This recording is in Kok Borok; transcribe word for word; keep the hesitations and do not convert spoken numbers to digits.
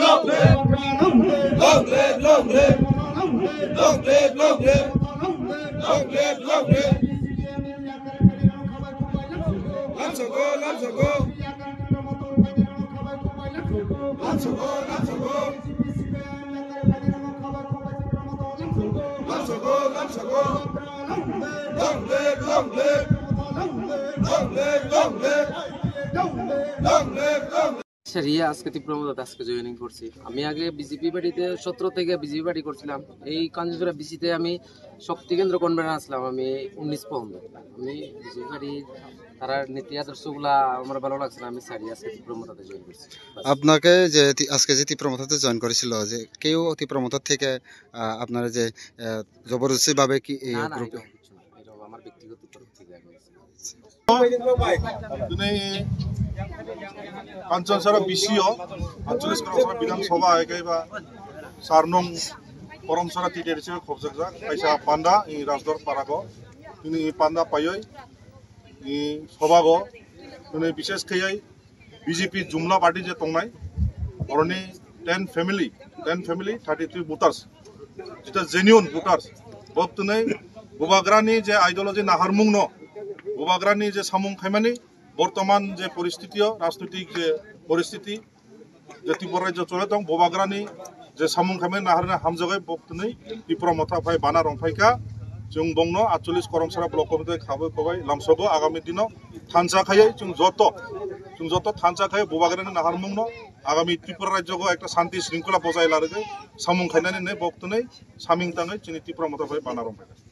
Long live! Long live! Long live! Long live! Long live! Long live! Long live! Long live! Lamsogo, lamsogo. Lamsogo, lamsogo. Lamsogo, lamsogo. Long live, long live. Long live, long live. Long live, long live. Sir, ইয়ে, আজকে তীব্র মতাতে আজকে জয়েনিং করছি। আমি আগে বিজেপি পার্টিতে সতেরো থেকে বিজেপি পার্টি করছিলাম। এই কাঞ্চনছড়া বিসিতে আমি শক্তি কেন্দ্র কনভেনার আসলাম আমি উনিশ পর্যন্ত। আমি বিজেপি পার্টি তারার নীতি আদর্শগুলা আমার ভালো লাগছে না, আমি স্যার, ইয়ে, আজকে তীব্র মতাতে জয়েন করছি। বাস। আপনাকে যে তি-, আজকে যে তীব্র মতাতে জয়েন করেছিল, যে কেউ তীব্র মতা থেকে, আহ, আপনারা যে, আহ, জবরদস্তি ভাবে কি এই না, না, গ্রুপে? এরকম কিছু না। এরকম আমার ব্যক্তিগত তরফ থেকে আমি Tini Kanchanchara B C o, Anchalik Kanchanchara Bidhan Sabha hai kaiba sar nung Kanchanchara T D R C o khobjakjak, kaisa panda i Rajdor Parako. Tini i panda paioi i sobago, tini bishesh khaioi B J P Jumla party je tongnai, oroni ten family, ten family, thirty three voters, jeta genuine voters, bok tini Bubagrani je ideology naharmung no, Bubagrani je samung khaimani, bortoman je poristiti o, rajnoitik je poristiti, je Tripura rajyo chole tong, Bubagrani je samung khaimani naharna hamjagai bok tini Tipra Motha phai bana rong phaikha, chwng bongno atchollis Kanchanchara block committee khabai khobai lamsogo agami dino thansa khaioi chwng joto, chwng joto thansa khaioi Bubagrani naharmung no agami Tripura rajyo go ekta shanti shringkhola bojai larwgwi samung khainani ne bok tini saming tangwi chini Tipra Motha phai bana rong phaikha.